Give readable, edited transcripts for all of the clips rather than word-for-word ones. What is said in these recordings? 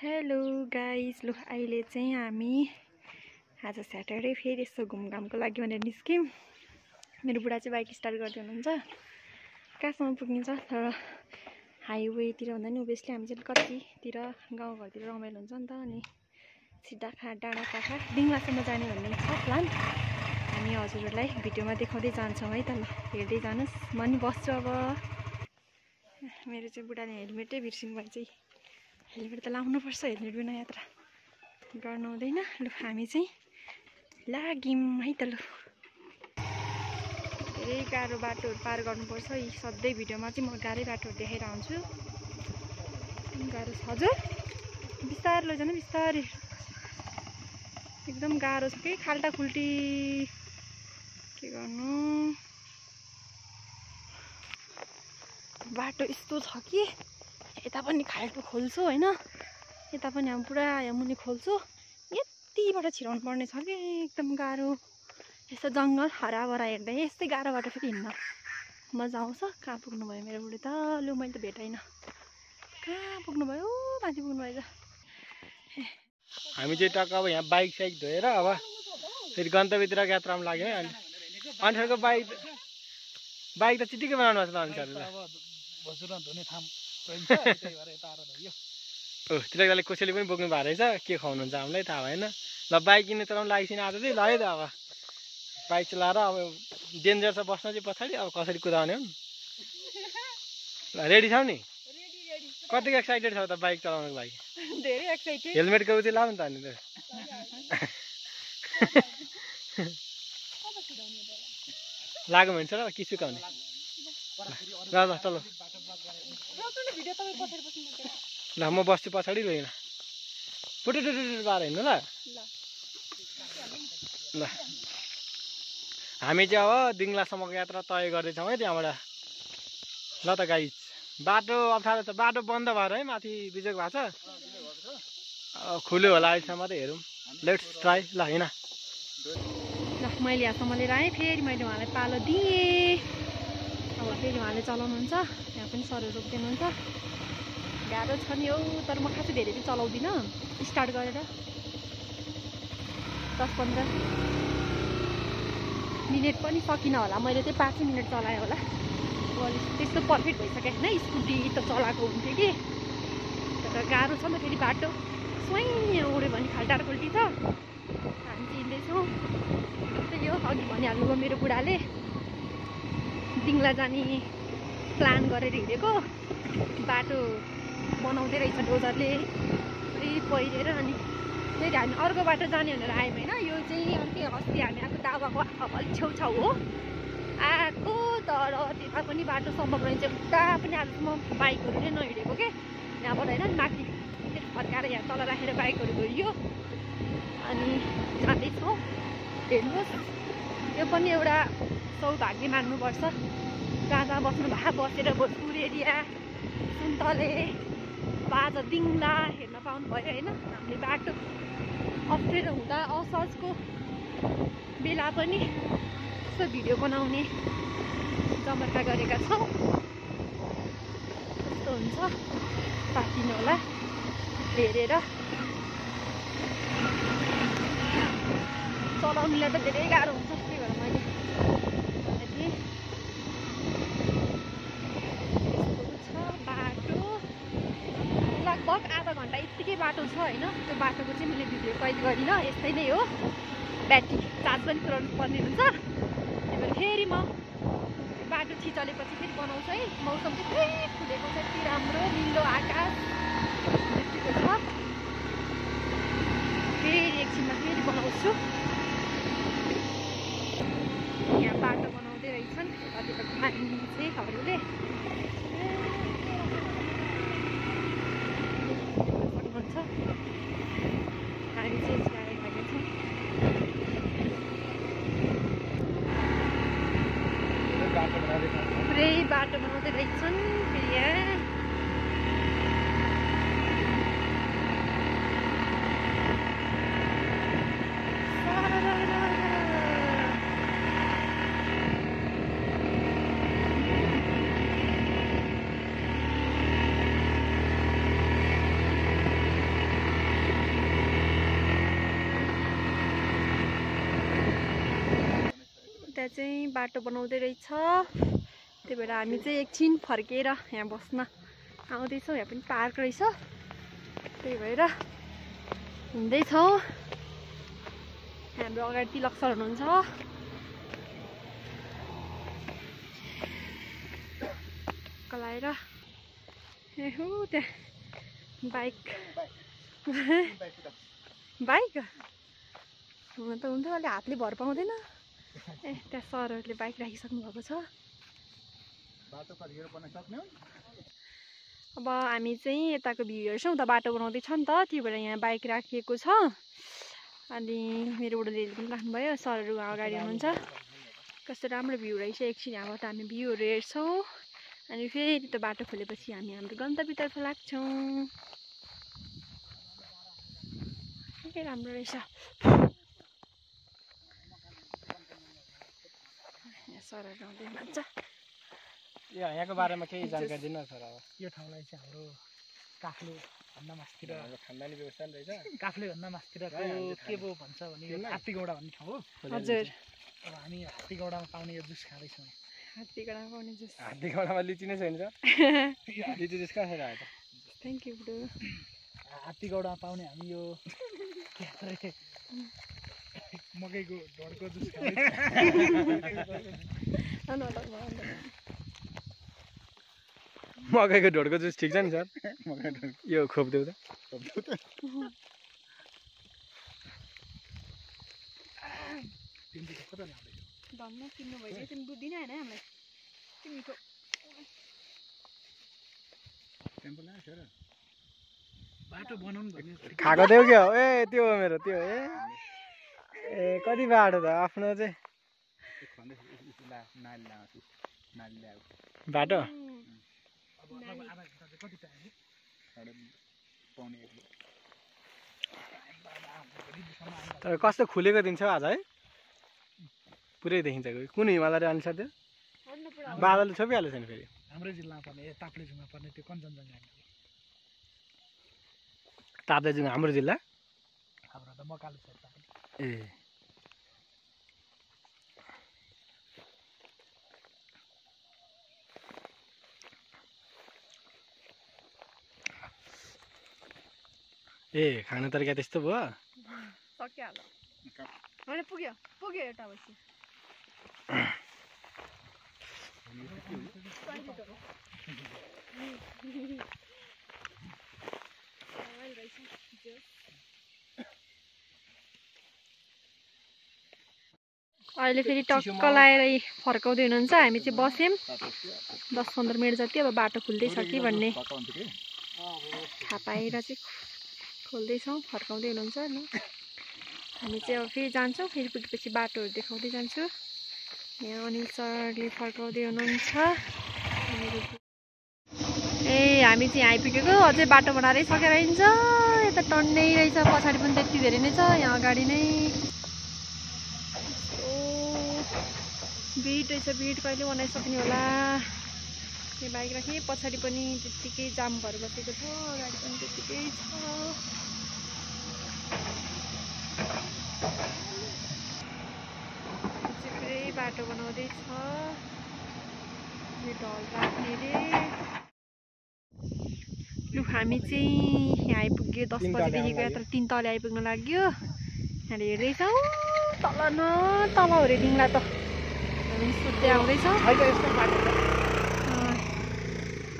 Hello guys, लु अहिले चाहिँ हामी आज स्याटरडे फेरि यसो घुमघामको लागि भनेर निस्क्यौँ। मेरो बुढा चाहिँ बाइक स्टार्ट गर्दै हुनुहुन्छ। कहाँसम्म पुग्निन्छ तर हाइवेतिर भन्दा नि ओभियसली हामी चाहिँ कतितिर गाउँघरतिर रमाइलो हुन्छ नि त। अनि सिद्धाखा डाँडा काखा दिङलासम्म जाने भन्ने छ प्लान। हामी हजुरहरूलाई भिडियोमा देखाउँदै जान्छौँ है त। ल हेर्दै जानुहोस्, म नि बस्छु। अब मेरो चाहिँ बुढाले हेलमेटै बिर्सिनु भएछ। हेलमेट त लाउनुपर्छ, हेलमेट बिना यात्रा गर्नु हुँदैन। लु हामी चाहिँ लाग्यौँ है त। लु धेरै गाह्रो बाटोहरू पार गर्नुपर्छ। यी सधैँ भिडियोमा चाहिँ म गाह्रै बाटोहरू देखाएर आउँछु। गाह्रो छ हजुर, बिस्तारै लैजानु, बिस्तारै। एकदम गाह्रो छ कि खाल्टा खुल्टी के गर्नु। बाटो यस्तो छ कि यता पनि खाल्टो खोल्छु होइन, यता पनि हामी पुरा यहाँ मुनि खोल्छु। यतिबाट छिराउनु पर्ने छ कि एकदम गाह्रो। यस्तो जङ्गल हराभरा हेर्दै यस्तै गाह्रो बाटो फेरि हिँड्न मजा आउँछ। कहाँ पुग्नुभयो मेरो बुढी त? लु मैले त भेटाइनँ। कहाँ पुग्नुभयो? माथि पुग्नुभयो त। हामी चाहिँ टक्क अब यहाँ बाइक साइक धोएर अब फेरि गन्तव्यतिर यात्रामा लाग्यो है। अनुसारको बाइक त चिटिकै बनाउनु पर्छ तिनीहरूले कसैले पनि बोक्नु भएको रहेछ। के खुवाउनुहुन्छ हामीलाई थाहा भएन। ल बाइक किन्ने चलाउनु लागेपछि आज चाहिँ ल है त। अब बाइक चलाएर अब डेन्जर छ बस्न चाहिँ पछाडि। अब कसरी कुदाउने हो? ल रेडी छौ नि? कतिको एक्साइटेड छौ त बाइक चलाउनको लागि? धेरै एक्साइटेड। हेलमेटको उ चाहिँ लाउ नि त अनि त। लाग्यो भने चाहिँ कि सुकाउने? ल ल चलो ल म बस्छु पछाडि। लैन पुटुटुटु बाह्र हिँड्नु ल। ल हामी चाहिँ अब दिङलासम्मको यात्रा तय गर्दैछौँ है त्यहाँबाट। ल त गाइज, बाटो अप्ठ्यारो छ। बाटो बन्द भएर है माथि बिजोग भएको छ। खुल्यो होला अहिलेसम्म त हेरौँ। Let's try. ल हिँड। ल मैले यहाँसम्म लिएर आएँ। फेरि मैले उहाँलाई पालो दिएँ। अब फेरि उहाँले चलाउनुहुन्छ। यहाँ पनि सरहरू रोकिदिनुहुन्छ। गाह्रो छ नि हौ, तर म खासै धेरै चाहिँ चलाउँदिनँ। स्टार्ट गरेर 10-15 मिनट पनि सकिनँ होला। मैले चाहिँ 5 मिनट चलाएँ होला। त्यस्तो पर्फेक्ट भइसक्यो होइन। स्कुटी त चलाएको हुन्थ्यो कि, तर गाह्रो छ नि त। फेरि बाटो स्वयं उड्यो भने खाल्टा खुल्टी छ। हामी चिन्दैछौँ। त्यही हो, अघि भनिहाल्नुभयो मेरो बुढाले दिङला जाने प्लान गरेर हिँडेको। बाटो बनाउँदै रहेछ डोजरले, पुरै पहिरेर। अनि फेरि हामी अर्को बाटो जाने भनेर आयौँ होइन। यो चाहिँ अर्कै अस्ति हामी आएको दावाको अब अलिक छेउछाउ हो आएको, तर त्यता पनि बाटो सम्भव रहेछ। उता पनि आजसम्म बाइकहरू नै नहिँडेको के यहाँबाट होइन। माथि फेरि फर्काएर यहाँ तल राखेर बाइकहरू धोइयो। अनि जाँदैछौँ। हेर्नुहोस्, यो पनि एउटा सौभाग्य मान्नुपर्छ। जहाँ जहाँ बस्नु भए बसेर भोजपुर एरिया, सुन्तले, बाजा, दिङला हेर्न पाउनु भयो होइन। हामीले बाटो अप्ठ्यारो हुँदा असहजको बेला पनि यस्तो भिडियो बनाउने जमर्का गरेका छौँ। कस्तो हुन्छ तातिनु होला हेरेर। चलाउनुलाई त धेरै गाह्रो हुन्छ। त्यही भएर मैले भनेँ छ बाटो लगभग आधा घन्टा यत्तिकै बाटो छ होइन। त्यो बाटोको चाहिँ मैले भिडियो कैद गरिनँ। यस्तै नै हो, ब्याट्री चार्ज पनि पुऱ्याउनु पर्ने हुन्छ। त्यही भएर फेरि म बाटो छिचलेपछि फेरि बनाउँछु है। मौसम चाहिँ फेरि खुलेको छ, यति राम्रो निलो आकाश यतिको छ। फेरि एकछिनमा फेरि बनाउँछु। यहाँ बाटो बनाउँदै रहेछन् कतिपय मान्छेहरूले। सक्नुहुन्छ हामी चाहिँ आइरहेका छौँ। पुरै बाटो बनाउँदै रहेछन् फेरि यहाँ। त्यहाँ चाहिँ बाटो बनाउँदै रहेछ, त्यही भएर हामी चाहिँ एकछिन फर्केर यहाँ बस्न आउँदैछौँ। यहाँ पनि पार्क रहेछ, त्यही भएर हिँड्दैछौँ। हाम्रो अगाडि तिलक सर हुनुहुन्छ, कलाएर ए हो त्यहाँ बाइक बाइक हुन त हुन्थ्यो, अहिले हातले भर पाउँदैन। ए त्यहाँ सरहरूले बाइक राखिसक्नु भएको छ। अब हामी चाहिँ यताको भ्यू हेर्छौँ, उता बाटो बनाउँदैछ नि त, त्यही भएर यहाँ बाइक राखिएको छ। अनि मेरो बुढोले पनि राख्नुभयो, सरहरू अगाडि हुनुहुन्छ। कस्तो राम्रो भ्यू रहेछ। एकछिन यहाँबाट हामी भ्यूहरू हेर्छौँ अनि फेरि त्यो बाटो खोलेपछि हामी हाम्रो गन्तव्यतर्फ लाग्छौँ। निकै राम्रो रहेछ। सरहरू आउँदै हुनुहुन्छ। यहाँको बारेमा केही जानकारी दिनु सर। अब यो ठाउँलाई चाहिँ हाम्रो काफ्ले भन्दा मास्तिर खानदानी व्यवस्था रहेछ। काफ्ले भन्दा मास्तिरको के पो भन्छ भने यो हात्तीगौडा भन्ने ठाउँ हो। हजुर, अब हामी हात्तीगौडामा पाउने यो जुस खाँदैछौँ। हात्तीगौडामा पाउने जुस, हात्तीगौडामा लिची नै छैन सर। लिची जुस कहाँ छ आएर? थ्याङ्क यू बुढो। हात्तीगौडामा पाउने हामी यो मकैको ढोडको जुस मकैको ढोडको जुस ठिक छ नि सर? यो खोपिदेऊ त। धन्न किन्नु भयो, तिमी बुझ्दिन होइन हामीलाई। मिठो बाटो बनाउनु भन्ने खाएको देऊ क्या? ए त्यो हो मेरो, त्यो ए ए कति बाटो त आफ्नो चाहिँ बाटो। तर कस्तो खुलेको दिन छ आज है, पुरै देखिन्छ। कुन हिमालय अनुसार त्यो बादल छोपिहाल्छ नि फेरि। हाम्रै जिल्लामा पर्ने ताप्लेजुङमा पर्ने त्यो कञ्चनजङ्घा। ताप्लेजुङ हाम्रो जिल्ला? हाम्रो त मकालु छ। ए ए खाना तरिका त्यस्तो भयो। सकिहाल्यो, होइन पुग्यो पुग्यो एउटा बसी। अहिले फेरि टक्क लाएर फर्काउँदै हुनुहुन्छ। हामी चाहिँ बस्यौँ 10-15 मिनट जति। अब बाटो खुल्दैछ कि भन्ने थाहा पाएर चाहिँ खोल्दैछौँ, फर्काउँदै हुनुहुन्छ न। हामी चाहिँ अब फेरि जान्छौँ, फेरि पुगेपछि बाटोहरू देखाउँदै जान्छु। यहाँ अनिल सरले फर्काउँदै हुनुहुन्छ। ए हामी चाहिँ आइपुगेको, अझै बाटो बनाएरै सकेर हिँड्छ। यता टन्नै रहेछ, पछाडि पनि त्यति धेरै नै छ, यहाँ अगाडि नै भिड रहेछ। भिड कहिले बनाइसक्ने होला। यो बाइक राखेँ, पछाडि पनि त्यत्तिकै जाम भएर बसेको छ, अगाडि पनि त्यत्तिकै छ। पुरै बाटो बनाउँदैछ, यो ढल राख्ने रे। लु हामी चाहिँ यहाँ आइपुग्यो 10 बजीदेखिको यात्रा 3 तले आइपुग्न लाग्यो। यहाँ हेर्दैछौँ तल न तल हो रे डिङ्ला त सुत्दै आउँदैछ।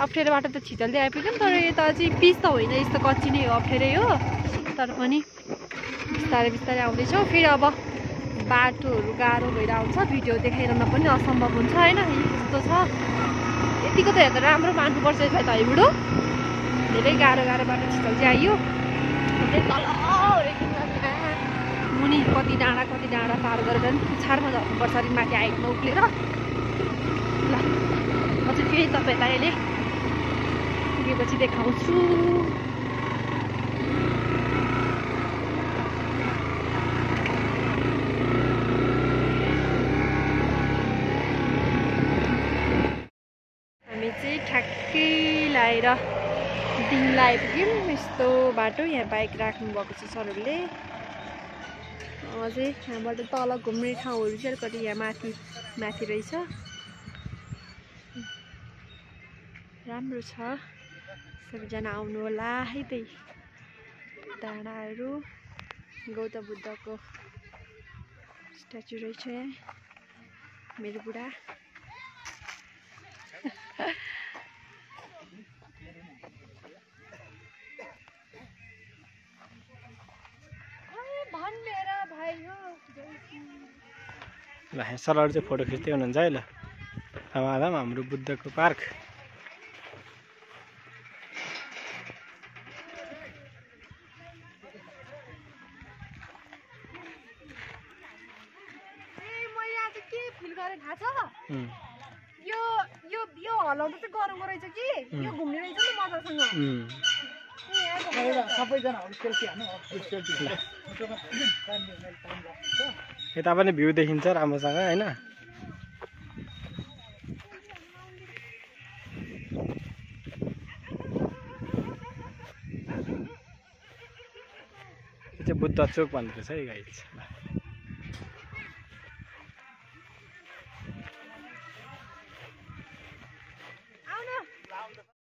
अप्ठ्यारो बाटो त छिटल्दै आइपुग्यो नि, तर यता चाहिँ पिच त होइन, यस्तो कच्ची नै हो, अप्ठ्यारै हो। तर पनि बिस्तारै बिस्तारै आउँदैछौँ। फेरि अब बाटोहरू गाह्रो भएर आउँछ, भिडियो देखाइरहन पनि असम्भव हुन्छ होइन। यस्तो छ, यतिको त हेर्दा राम्रो मान्नुपर्छ यसलाई त है बुढो। धेरै गाह्रो गाह्रो बाटो छिटल्दै आइयो। तल मुनि कति डाँडा पार गरेर पनि पुछारमा झर्नुपर्छ अलिक माथि हाइटमा उक्लेर। ल म चाहिँ फेरि तपाईँलाई अहिले पुगेपछि देखाउँछु। हामी चाहिँ ठ्याक्कै लाएर दिङला आइपुग्यौँ। यस्तो बाटो, यहाँ बाइक राख्नुभएको छ सरहरूले। अझै यहाँबाट तल घुम्ने ठाउँहरू चाहिँ अलिकति यहाँ माथि माथि रहेछ राम्रो छ सबैजना आउनु होला है त्यही डाँडाहरू गौतम बुद्धको स्ट्याचु रहेछ यहाँ मेरो बुढा ल यहाँ सरहरू चाहिँ फोटो खिच्दै हुनुहुन्छ है ल आमाधाम हाम्रो बुद्धको पार्क यो हलाउँदा चाहिँ गरौँ रहेछ कि यो घुम्ने रहेछ नि मजासँग सबैजना यता पनि भ्यू देखिन्छ राम्रोसँग होइन यो चाहिँ बुद्ध चोक भन्दो रहेछ है गाइस